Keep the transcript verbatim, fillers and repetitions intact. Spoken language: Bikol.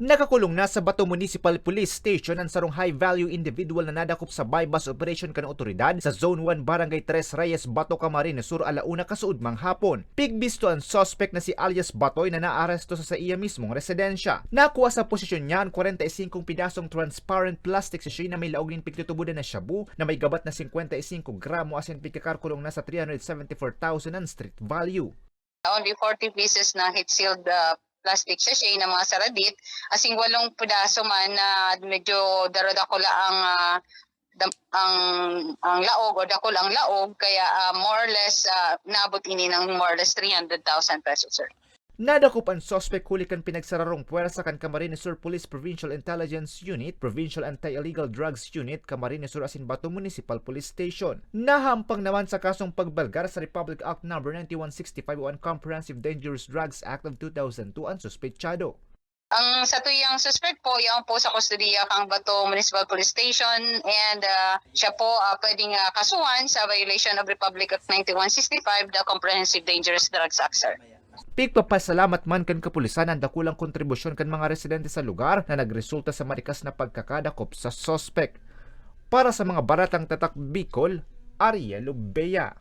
Nakakulong na sa Bato Municipal Police Station an sarong high-value individual na nadakop sa buy-bust operation kan otoridad sa Zone one, Barangay Tres Reyes, Bato, Camarines Sur, ala una kasuodma nin hapon. Pigbisto an suspek na si alias Batoy na naaresto sa saiya mismong residensya. Nakua sa posesyon niya an kwarenta y singkong pidasong transparent plastic sachet na may laog nin pigtutubodan na shabu na may gabat na singkwenta y singko gramo asin pigkakalkulong na sa three hundred seventy-four thousand an street value. Only forty pieces na heat-sealed ah, plastic sachet na mga saradit, asin walong pedaso man na medyo daradakula ang ah, dam- ang ang laog o dakul ang laog, kaya ah, more or less ah, naabot ini ng more or less three hundred thousand pesos, sir. Nadakop an suspek huli kan pinagsararong pwersa kan Camarines Sur Police Provincial Intelligence Unit, Provincial Anti-Illegal Drugs Unit, Camarines Sur asin Bato Municipal Police Station. Nahampang naman sa kasong pagbalgar sa Republic Act Number ninety-one sixty-five o an Comprehensive Dangerous Drugs Act of two thousand two an suspetsado. Ang satuyang suspect po, yaon po sa kustodiya kang Bato Municipal Police Station and ah, siya po ah, pwedeng ah, kasuhan sa violation of Republic Act ninety-one sixty-five, the Comprehensive Dangerous Drugs Act, sir. Pigpapasalamat man kan kapulisan an dakulang kontribusyon kan mga residente sa lugar na nagresulta sa marikas na pagkakadakop sa suspek. Para sa mga Baratang Tatak Bicol, Ariel Obeya.